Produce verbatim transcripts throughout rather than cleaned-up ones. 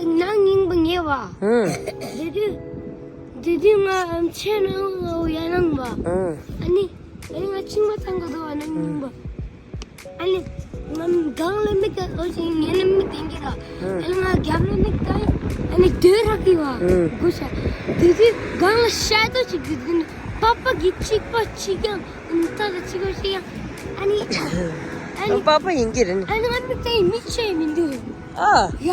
ནང་རྙིང་པ་ཉེ་བ། ཧུམ། དེ་དུས་དེ་དུས་ང་ཨམ་ཆེ་ནང་ལ་ཡ་ནང་བ། ཧུམ། ཨ་ནི་ཨ་ནི་ང་ཆིང་མ་ཚང་ག་དོ་བ་ནང་རྙིང་པ། ཨ་ནི་ང་སྒང་ལ་མིག་ལྟ་ལོ་ཞིག་ངན་ལ་མིག་ལྟ་གི་ར། ཨ་ནི་ང་རྒྱབ་ལ་མིག་ལྟ་ཡིན། ཨ་ནི་དུས་རག་གི་བ། ཧུམ། དགུ་ཤ། དེ་དུས་སྒང་ལ་ཤ་དོ་ཅིག་དེ་དུས་ནི་པ་པ་གི་གཅིག་པ་གཅིག་ཀྱང་ཨ་ནི་ད་ལ་གཅིག་པ་གཅིག་ཀྱང་ཨ་ནི་ཨ་ནི་པ་པ་ཡིན་གྱི་རེད། ཨ་ནི་ང་མིག་ལྟ་ཡིན་མིག་ཆེ་མི་འདུག་ཨ། ཡ།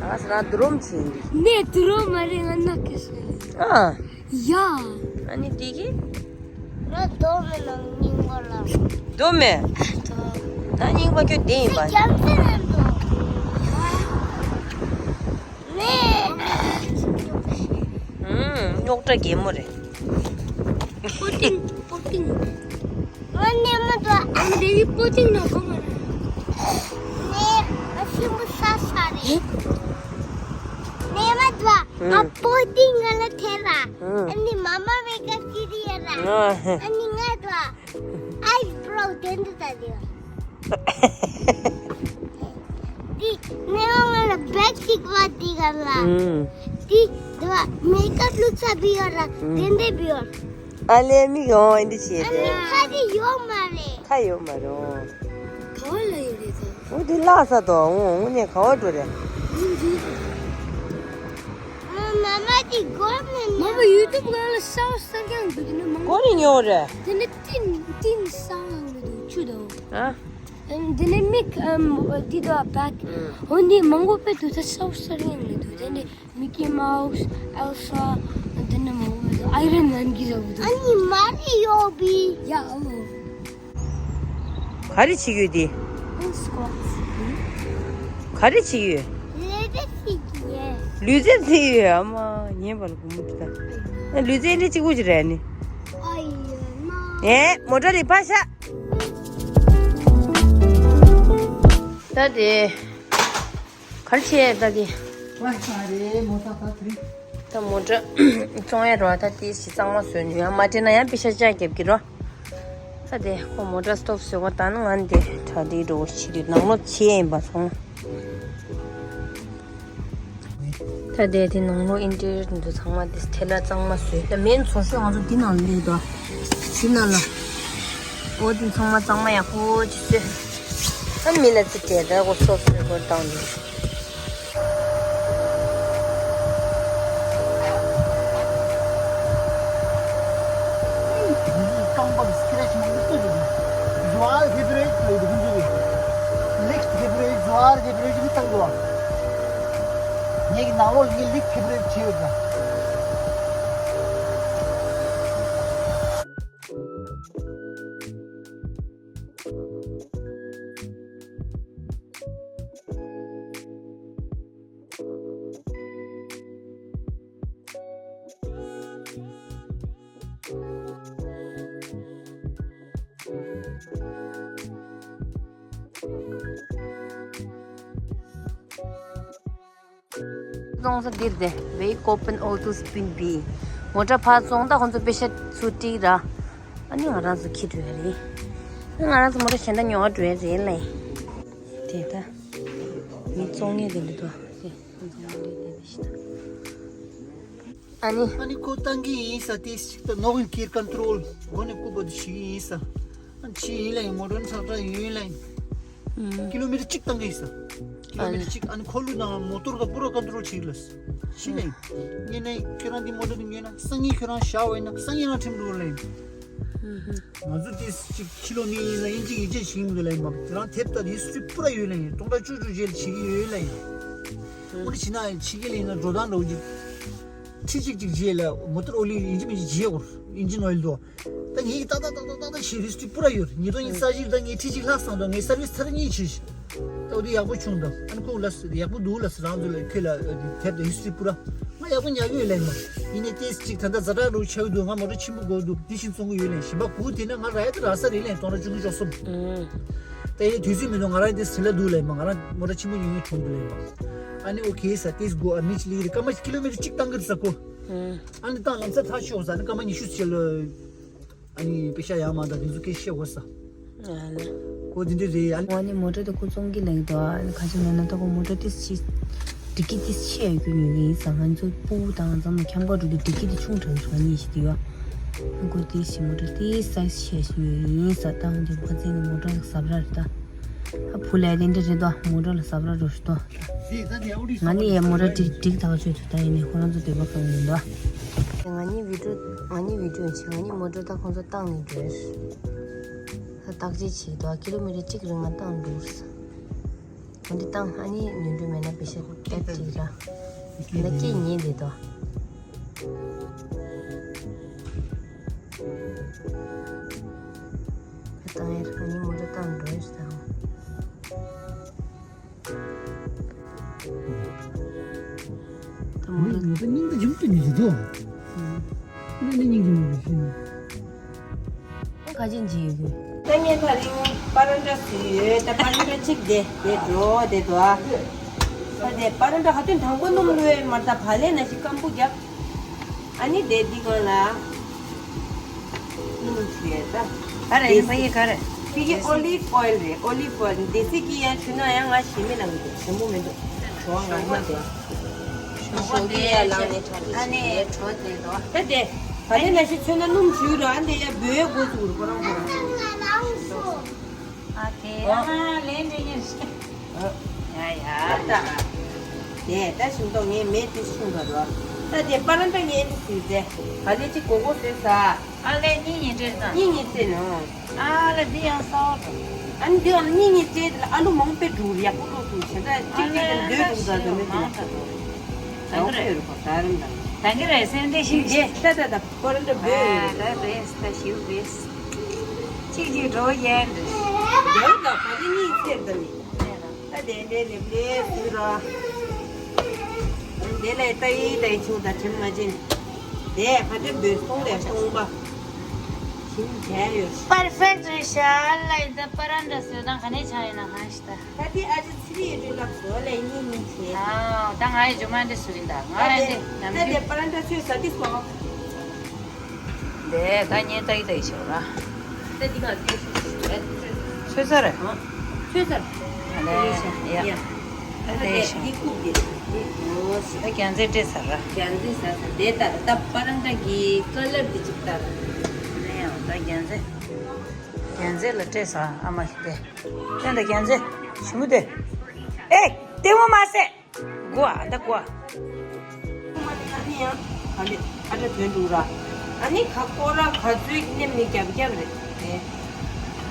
ཨ་ས་ན་དུ་རོམ་ཆེ་ཡིན་གྱི། ནས་དུ་རོམ་མ་རེད་ང་ན་ཀེ་ཤ་རེད། ཨ། ཡ། ཨ་ནི་དེ་གི་ང་རྡོ་མེད་ནང་རྙིང་པ་ལ། རྡོ་མེད། ད་རྙིང་པ་ཁྱོད་བདེ་ཡིན་པ། རྒྱ་མཚན་རེད་འདུག་ནས། ཨུམ། རྙོག་དྲ་གད་མོ་རེད། པོ་ཏིང་པོ་ཏིང་། ང་ནས་མ་དོ། ཨ་འདི་གི་པོ་ཏིང་ན་གོ་མ་རེད། ནས་ང་ཤི་མོ་ས་ས་རེད། ནས་མ་དོ། ཨ་པོ་ཏིང་ང་ལ་ཐེ་ར། ཨ་ནི་མ་མ་མེ་ཀ་ཅི་རི་ཡ་ར། ཨ་ནི་ང་དོ། ཨའི་བྲོ་དེ་འདི་ད་དེ། དེ་ནས་ང་ལ་བེག་ཅིག་བ་དེ་ག་ལ། ཨུམ། དེ་དེ་བ་མེ་ཀབ་ལུ་ཚ་བི་ཡོད་ར། ཨུམ། དེ་འདི་བི་ཡོད། ཨ་ལས་མིག་འོང་ཨེ་འདི་བྱེད་ཨ་དེ། ནི་ཁ་དེ་ཡོད་མ་རེད། ཁ་ཡོད་མ་རེད། ག་བ་ལ་ཡོད་རེད་ད། འོ་དེ་ལྷག་ས་དོ་འོ་འོ་ནས་ག་བ་འགྲོ་རེད། ཨ་མ་མ་དེ་གོ་མེད་ན། མ་མ་ཡུ་ཊུབ་ག་ལ་ཤའོ་སར་ཀྱང་འདུག་དེ་ནི་མང་གོ་རེ་ཉོ་རེད། དེ་ནི་ཏིན་ཏིན་སང་ཡང་མི་འདུག་ཆུ་དོ། ཨ། འདི་ནི་མིག་འདི་དང་བེག་འོ་འདི་མང་པོ་དཔེ་འདུག་ད་ཤའོ་སར་ཡང་མི་འདུག་དེ་ནི་མི་ཀི་མའོ་སི་ཨེལ་ས་འདི་ནི་མང་པོ་འདུག་ཨའི་རོན་མན་གི་ར་འདུག་ཨ་ནི་མ་རི་ཡོ་བི། ཡ་ཨོ། ག་རེ་བྱེད་ཀྱི་ཡོད་དེ། སི་ཀོ་ཊི། ག་རེ་བྱེད་ཀྱི་ཡོད། ལུས་རྩལ་བྱེད་ཀྱི་ཡོད། ལུས་རྩལ་བྱེད་ཀྱི་ཡོད་ཨ་མ་ཉན་པ་ལ་བུ་མོ་འདི་ད། ལུས་རྩལ་འདི་གཅིག་པུ་ཅིག་རེད་ནི། ཨ་ཡ་མ། ཨེ་མོ་ཊ་རི་ཕར་བཞག་ད་དེ། ག་རེ་བྱས་ད་དེ། ཝའི་ཕའི་རེད་མོ་ཊ་ད་དེ། ད་མོ་ཊ་བཙོང་ཡ་རོ་ད་དེ་ཞིག་གཙང་མ་བཟོས་ནས་ཡང་མ་སྤྲད་ན་ཡང་པེ་ཤ་ལྕགས་རྒྱབ་ཀྱི་རོ། ད་དེ་ཁོ་མོ་ཊ་སི་ཊོབ་བཟོས་གོ་ད་ནི་ང་འདི་གྲ་སྒྲིག་འགྲོ་ཕྱི་དེ་ནང་ལོགས་ཕྱི་ཡིན་པ་སོང་། ད་དེ་དེ་ནང་ལོགས་ཨིན་ཊི་རི་ཡར་འདུག་ཚང་མ་དེ་ཐལ་ལ་གཙང་མ་བཟོས་ད་མེན་ཚོ་ཤོས་ང་ཚོ་དེ་ནང་སླེབས་དོ། དེ་ནང་ལ་འོ་དེ་ཚང་མ་གཙང་མ་ཡག་པོ་ཅིག་བཟོས། ཨ་མི་ལ་ཚིག་དེ་ད་གོ་སོབ་སོབ་གོ་བཏང་དེ། རྐང་པར་སི་ཀེ་རེཆ་མང་པོ་བཏང་འདུག་ཟུར་ཧེབ་རེ་ལ་འདུག་ཁོང་ཚོས་ལེག་ཧེབ་རེ་ཟུར་ཧེབ་རེ་ཞིག་བཏང་འདུག་ངེད་ཀྱི་ནང་ལོགས་ལ་ངས་ལེག་ཧེབ་རེ་བྱས་ཡོད་ད། བཙོང་ས་འདིར་དེ་Wake Open Auto Spin Bee། མོ་ཊ་ཕར་བཙོང་ད་ཁོང་ཚོ་པེ་ཤ་ཚུར་སྤྲད་ར། ཨ་ནི་ང་རང་ཚོ་ཁྱེར་འགྲོ་ཡ་རེད། ང་རང་ཚོ་མོ་ཊ་གཞན་དག་ཉོ་བ་འགྲོ་ཡ་རེད་ལེ། དེ་ད། མི་བཙོང་མཁན་དེ་འདྲ་འདུག་ཨ། དེ་ཁོང་ཚོ་མོ་ཊ་དེ་འདྲ་ཞིག་ད། ཨ་ནི། ཨ་ནི་ཁོ་བཏང་གི་ཡིན་ས་དེ་ཞིག་ད་ནོ་གིན་ཀིར་ཀོན་ཊོལ་སྒོ་ནས་རྐུབ་པ་དེ་ཞིག་ཡིན་ས། ཨ་ནི་ཕྱི་ཡིན་ལ་ཡིན་མོ་ཊ་ནི་ཁྲག་ཁྲག་ཡིན་ལ་ཡིན། ཀི་ལོ་མི་ཊར་གཅིག་བཏང་གི་ཡིན་ས། ཀི་ལོ་མི་ཊར་གཅིག་ཨ་ནི་འཁོར་ལོ་དང་མོ་ཊར་ག་པུ་ར་ཀོན་ཊོལ་བྱེད་ལ། ཤི་ནས། ཉེ་ནས་ཁྱོད་རང་འདི་མོ་ཊར་འདི་ཉོས་ན་སང་ཉིན་ཁྱོད་རང་བཞག་འོས་ན་སང་ཉིན་རང་ཁྲིམས་འགྲོ་ལ་ཡིན། ང་ཚོ་དེ་གཅིག་ཕྱི་ལོགས་ནས་ཡིན་ན་ཡིན་གཅིག་ཡིན་གཅིག་བྱེད་མི་འདུག་ལ་ཡིན་མ་དེ་རང་དེབ་ལྟ་ཧིས་ཊོ་རི་པུ་ར་ཡོད་ལ་ཡིན་སྟོང་ཕྲག་བཅུ་དྲུག་རྗེས་ལ་བྱེད་ཀྱི་ཡོད་ལ་ཡིན། འོ་དེ་བྱེད་ན་ཕྱི་རྒྱལ་ལ་ཡིན་ན་འགྲོ་སྟངས་འདྲ་བོ་ཅིག་ཁྲི་གཅིག་ཅིག་རྗེས་ལ་མོ་ཊར་ཨོ་ལི་ཡིན་གཅིག་མིན་གཅིག་རྗེས་དགོས་ཨིན་ཇིན་ཨོ་ཡིལ་དོ། ད་ངེད་ཀྱིས་ཏག་ཏག་ཞེས་ཧིས་ཊོ་རི་པུ་ར་ཡོད། ཉིས་སྟོང་ཉི་ཤུ་རྩ་གཅིག་ད་ངས་ཁྲི་གཅིག་ལྷག་སོང་དང་ངས་སར་བིས་ཚར་གཉིས་བྱས་ཤག་ད་འོ་དེ་ཡག་པོ་བྱུང་དང་ཨ་ནི་ཁོང་ལ་ཡག་པོ་འདུག་ལ་རང་ཚོ་ལ་ཁྱོད་ལ་དེབ་དང་ཧིས་ཊོ་རི་པུ་ར་ང་ཡག་པོ་ཉར་གི་ཡོད་ལན་མ་ཡིན་ནའི་ཏེས་གཅིག་ད་ལྟ་ཛ་དྲག་རུ་ཆགས་འདུག་ང་མོ་ཊ་ཆེན་པོ་དགོས་འདུག་དེ་བཞིན་བཙོང་གི་ཡོད་ལན་གཞན་པ་གུ་དེ་ན་ང་ར་ཡ་ད་ར་ས་རེད་ལན་སྟོང་ཕྲག་བཅུ་དགུ་བཅུ་གསུམ་ད་ཡའི་དུས་ཚོད་མི་འདུག་ང་ར་དེ་ཟིན་ལ་འདུག་ལན་མ་ང་ར་མོ་ཊ་ཆེན་པོ་ཉོ་ཉོ་བྱུང་འདུག་ལན་མ་ཨ་ནི་ཨོ་ཁེ་ས་ཏེས་དགོས་ཨ་མི་ཅི་ལི་རི་ཀ་མ་ཀི་ལོ་མི་ཊར་གཅིག་བཏང་གི་རེད་ས་གོ་ཨ་ནི་ད་ལམ་སང་ཐག་ཆོད་ས་ནི་སྐར་མ་ཉི་ཤུ་ཕྱེད་ལ་ཨ་ནི་པེ་ཤ་ཡག་མ་འདུག་དེ་ཚོ་སྐད་བཤད་དགོས་ས། ཨ་ལ། ཁོ་དེ་འདྲ་རེད་ཨ་ནི། ཨ་ནི་མོ་ཊ་དེ་ཁོ་བཙོང་གི་ལེགས་འདུག་ཨ་ནི་ཁ་ཅིག་མེད་ན་ད་ཁོ་མོ་ཊ་ཏིས་ཅི། ཌི་ཀི་ཏིས་ཆེ་ཡོད་རྒྱུ་ཉོས་ཀྱི་ཡིན་ས། ང་ཚོ་སྤུ་གུ་དང་འཛོམས་ཁྱམས་ཀ་འགྲོ་དུས་ཌི་ཀི་དེ་ཆུང་དྲགས་ང་གཉིས་ཤི་དུས་ཡོད། ཨ་ཁོ་དེ་ཞིག་མོ་ཊ་དེ་སའི་ཛི་ཆེ་ཞིག་ཉོས་ཡིན་ས། ད་འོན་ཏེ་ཕ་ཚན་ནི་མོ་ཊ་ལ་ཟབ་ར་རེད་ད། ཨ་བུ་ལས་དེ་འདྲ་རེད་དོ། མོ་ཊ་ལ་ཟབ་ར་འགྲོ་ཞིག་དོ། ང་ནི་ཡ་མོ་ཊ་ཀྲིག་ཀྲིག་ཐག་ཆོད་དུ་ད་ཡིན་ནི་ཁོ་རང་ཚོ་དེ་བ་གང་ཡིན་དོ། ང་གཉིས་བི་ཌིའོ་ང་གཉིས་བི་ཌིའོ་བྱེད། ང་གཉིས་མོ་ཊ་ད་ཁོང་ཚོ་བཏང་ནས་འགྲོ། ད་བརྟག་དཔྱད་བྱེད་དོ། ཀི་ལོ་མི་ཊར་གཅིག་རིང་ང་བཏང་འགྲོ། འོན་ཏེ་བཏང་ཨ་ནི་ཉོན་འགྲོ་མེད་ན་པེ་ཤ་ཏེབ་ཅིག་ར། ད་སྐད་ཉན་བསྡད་དོ། བཏང་ཡར་ཨ་ནི་མོ་ཊ་བཏང་འགྲོ་ཡར་བཏང་། ད་མོ་ཊ་ད་སྙིང་ད་འཇུག་ཏུ་ཉོ་རྒྱུ་དོ། ཨ་ནི་སྙིང་རྗེ་མོ་རེད་ཤི་ནི། ཁ་ཆེན་གྱི་ཡོད་རྒྱུ། ད་ངས་ད་རིང་པ་རན་ཏྲ་བཟོས་ཡོད། ད་པ་རན་ཏྲ་གཅིག་དེ་དེ་འགྲོ་དེ་འགྲོ་ཨ། ད་དེ་པ་རན་ཏྲ་ཧ་ཏོན་དང་པོ་སྣུམ་ལོས་མར་ད་བ་ལས་ན་ཞིག་སྐམ་པོ་རྒྱབ། ཨ་ནི་དེ་འདི་གང་ལ་སྣུམ་བྱས་ད། ག་རེ་ཡིན་པ་ཡིན་ག་རེ། ཕ་གི་ཨོ་ལིབ་ཨོ་ཡལ་རེད། ཨོ་ལིབ་ཨོ་ཡལ་དེ་སི་གི་ཡང་ཆུ་ན་ཡང་ང་ཞེ་མི་ལང་གི་འདུག་ཞིམ་པོ་མི་འདུག་ཞོ་ང་མ་དེ། ཞོགས་པ་དེ་ལ་ནི་ཨ་ནི་གྲོ་དེ་དོ། ད་དེ་ད་དེ་ན་ཤི་ཚོད་ན་སྣུམ་བྱུག་རོ། ཨ་འདི་ཡ་བོའི་སྒོ་ཚུགས་རོ་ཁོ་རང་ཁོ་རང་། ཨ་ཁེ་ཨ་ལེན་འདྲི་ཉེར་ཤི། ཡ་ཡ་ད། དེ་ད་ཞིམ་མདོག་ངའི་མེ་དེ་ཤུང་བ་རོ། ད་དེ་པ་རན་ཏྲ་ངའི་དེ་སུས་ཏེ་ག་ལེ་ཅིག་གོ་གོ་བཟོས་ས། ཨ་ལེ་གཉིས་ཉིན་སྤྲད་ཙང་། གཉིས་ཉིན་སྤྲད་ནོ། ཨ་ལེ་འདི་ཡང་སོག་ཨ་ནི་འདི་ཡང་གཉིས་ཉིན་སྤྲད་དེ་ལ་ཨ་ལུ་མང་པོས་འགྲུག་ཡག་པོ་ལོ་ཐུག་བྱས་ད་གཅིག་གཅིག་གི་འདོད་འདུག་ད་དོ་མི་འདུག་ད་གོ་ཡོད་རུ་གོ་ད་རུ་འདང་། ད་གི་རེད་སེམས་བདེ་ཞིག་རྗེས་ད་ད་ད་ཁོ་རང་འདྲ་བོད་ཡོད་རེད། ད་རེས་ད་ཞིག་རེས་གཅིག་གཅིག་འགྲོ་ཡན་རེད། རྒྱ་རུ་ད་ག་ནི་གཉིས་ཚེར་ད་ནི། ད་དེ་འདྲའི་ལེབ་ལེབ་ཟིག་ར། དེ་ལས་ཏ་ཡི་ཏ་ཡི་ཆུང་དང་དྲིམ་མ་ཅན། དེ་ཕ་དྲིམ་བོད་སྟོང་ལས་སྟོང་པ། ཞིམ་བྱས་ཡོད། པར་ཕེག་རེད་ཤག་ལ་ཡི་ད་པ་རན་ཏྲ་བཟོས་དང་ག་ནས་ཆགས་ཡིན་ན་ཧང་ཤི་ད། ད་དེ་ཨ་ཅེ་ཚི་རི་ཡི་རི་ལགས་བཟོ་ལས་གཉིས་གཉིས་བྱས། ཨ་ད་ང་ཡི་ཇོ་མ་འདྲི་སུ་རིན་ད་ང་ད་ཡི་དེ་འདི་ནམ་ད་རྒྱུན། དེ་པ་རན་ཏྲ་ཚོས་ཟ་དེ་སོང་། དེ་ད་ཉན་ཏག་ཏག་ཞོག་ར། ད་འདི་ག་ཚོད་ཚོད་ཚར། ཚོད་ཚར། ཨ་ལེ་ཡ། ད་དེ་ཤ། འདི་ཁུག་འདི་འདི་ཡོ་སི། ད་རྒྱན་རྩེ་སྤྲད་ཚར་ར། རྒྱན་རྩེ་ཟ་ས་དེ་ལྟར་ད་པ་རང་ད་གི་ཀ་ལར་འདི་ཅིག་ལྟར། ནས་ཡང་ད་རྒྱན་རྩེ། རྒྱན་རྩེ་ལ་སྤྲད་ས་ཨ་མ་ཞིག་དེ། ད་ད་རྒྱན་རྩེ། ཞི་མོ་དེ། ཨེ། ལྟད་མོ་མ་བྱེད། དགོ་ཨ་ད་དགོ་ཨ། ཁོ་མ་དེ་ཨ་ནི་ཡང་ཨ་ནི་ཨ་ད་དོན་འགྲུག་ར། ཨ་ནི་ཁ་སྐོར་ར་ག་ཚོད་ནེམ་ནི་རྒྱབ་རྒྱབ་རེད་དེ།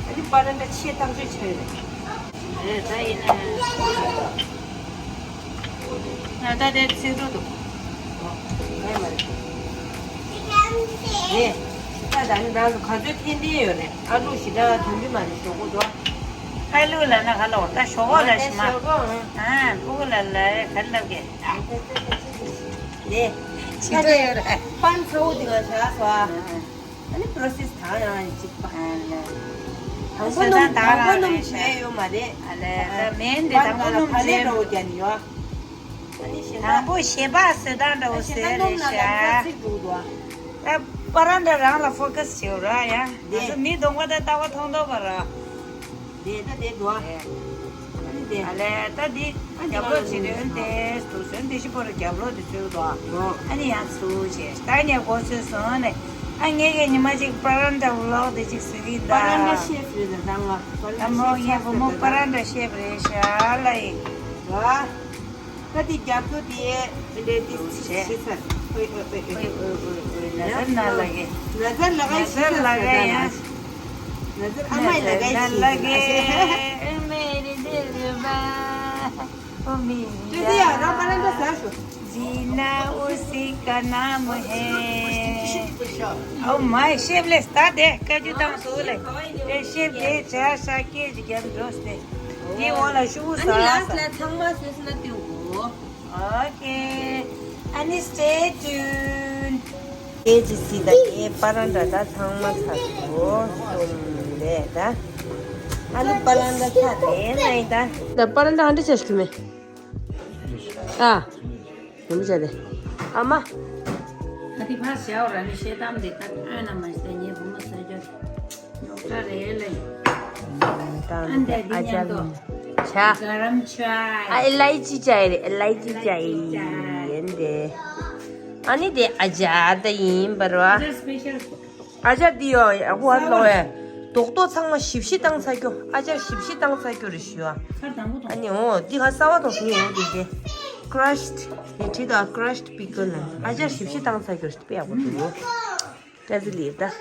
ཨ་ནི་པ་རན་ཏྲ་ཆེ་ཐག་ཆོད་ཆེ་རེད། རེད་ད་ཡིན་ན། ང་ད་དེ་ཚིག་འགྲོ་འདུག་ཨོ། ངས་མ་རེད། རེད། ད་ད་ནི་རང་ཚོ་ག་ཚོད་ཕན་བདེ་ཡོད་རེད། ཨ་ལུ་ཞི་དྲག་དོན་རྒྱུ་མ་རེད་ཞོག་གོ་འགྲོ། ཕ་ལུ་ལ་ན་ཁ་ལོ་ད་ཞོག་གོ་ལ་ཞི་མ། ཞོག་གོ་ཨ། ཨ་ཕུ་གུ་ལ་ལ་ག་ལབ་གེ། ནས། ཕྱི་དྲོ་ཡོད་རེད། པན་ཚ་བོ་དེ་ག་བྱ་སོ་ཨ། ཨ་ནི་པྲོ་སེས་ད་ཡང་གཅིག་པ། ཨ་ལེ། དང་པོ་སོ་ནམ་ད་དང་པོ་ནམ་བྱས་ཡོད་མ་རེད། ཨ་ལེ་ད་མེན་དེ་དང་པོ་ནམ་བྱས་རོ་རྒྱ་ནི་ཡོད། ཨ་ནི་ཞེ་དང་པོ་ཞེ་པ་སོ་དང་འདྲ་བོ་ཟེར་རེད་ཤག་ད་པ་ར་འདྲ་རང་ལ་ཕོ་ཀ་སི་བྱེད་ར་ཡ། ང་ཚོ་མི་གདོང་པ་དང་ལྟ་བ་མཐོང་མདོག་པ་ར། དེ་ད་དེ་འདུག་ཨ། ཨ་ནི་དེ། ཨ་ལས་ད་འདི་རྒྱབ་ལོག་བྱེད་དུས་དེ་དུ་སོན་དེ་ཤི་པོ་རུ་རྒྱབ་ལོག་དེ་ཚུལ་དུ་ཨ། ཨ་ནི་ཡང་ཚུལ་བྱེད་ད་ཉེ་གོ་ཚུལ་སོང་ནས་ཨ་ངེད་ཀྱི་ཉི་མ་གཅིག་པ་རན་ཏྲ་ཝི་ལོག་དེ་གཅིག་ཟེར་གི་ད། པ་རན་ཏྲ་ཤེབ་རེད་ད་ང་། ད་མོ་ངའི་བུ་མོ་པ་རན་ཏྲ་ཤེབ་རེད་ཤག་ལ་ཡིན། ད། ད་དེ་རྒྱ་མཚོ་དེ་འདྲའི་དེ་ཞེས་ཚར། ཨོ་ཨོ་ཨོ་ཨོ། ཨོ་ཨོ་ཨོ། ནཱ་ཛར་ནཱ་ལ་གེ། ནཱ་ཛར་ལ་གེ་ཞེས་ཚར། ནཱ་ཛར་ཨ་མ་ལ་གེ་ཞེས་ཚར། ཨ་མ་ལ་གེ། ཨོ་མེ་རི་དི་རི་བ། ཨོ་མེ་རི། ཅི་ཟེར་ཡ་ར་པ་ར་འདྲ་ཟ་ཤོག་ཇི་ན་ཨུ་སི་ཀ་ན་མ་ཧེ། ཨོ་མའི་ཤེབ་ལེས་ད་དེ་བཀའ་བརྒྱུད་བཏང་སོ་ལེ། དེ་ཤེབ་དེ་བྱ་ཤ་སྐད་ཅིག་རྒྱབ་འགྲོ་སྟེ། དེ་འོག་ལ་ཤུ་གུ་ཟ་ས། ཨ་ནི་ལཱསི་ལ་ཚང་མ་བཟོས་ཟིན་ན་དེ་འོ། ཨོ་ཁེ། ཨ་ནི་stay tuned. ཨེ་ཇི་སི་ད་ངའི་པ་ར་འདྲ་ད་ཚང་མ་ཚར་འགྲོ་སོང་ལེ་ད། ཨ་ནི་པ་ར་འདྲ་ཚར་ནས་ན་ཡིན་ད། ད་པ་ར་འདྲ་ཨ་འདྲ་ཆ་ཞིག་མེད། ཨ། ཡོང་བྱ་རེད། ཨ་མ། ད་དེ་ཕར་བཞག་ར་ནི་ཤེལ་དམ་དེ་ད་ཨོན་ན་མ་ཤེས་ངའི་བུ་མོ་ཟ་རྒྱུ་རེད། ཉོག་དྲ་རེད་ལེ། ཨ་འདི་འདི་ཉན་ཏོ། ད། गरम चाय। ཨ་ཨེ་ལའི་ཅི་ཅའི་རེད། ཨེ་ལའི་ཅི་ཅའི་ཡིན་ཏེ། ཨ་ནི་དེ་ཨ་ཅར་ད་ཡིན་པར་བ། ཨ་ཅར་སྤེ་ཤལ། ཨ་ཅར་འདི་ཡོ་ཧུ་ཨར་ལོ་ཨེ། རྡོག་རྡོག་ཚང་མ་ཞིབ་ཞིབ་བཏང་ཚར་རྒྱུ། ཨ་ཅར་ཞིབ་ཞིབ་བཏང་ཚར་རྒྱུ་རེད་ཞུ་ཨ། ཚར་དང་པོ་དང་། ཨ་ནི་འོ་འདི་ག་གསར་བ་དང་ཟིན་ཡོང་དེ་དེ། ཀྲ་ཤི་ཌི་དེ་བྲིས་དང་ཀྲ་ཤི་ཌི་པི་ཀལ་ལ་ཨ་ཅར་ཞིབ་ཞིབ་བཏང་ཚར་རྒྱུ་རེད། དཔེ་ཡག་པོ་འདུག་བཀྲ་ཤིས་བདེ་ལེགས་ད།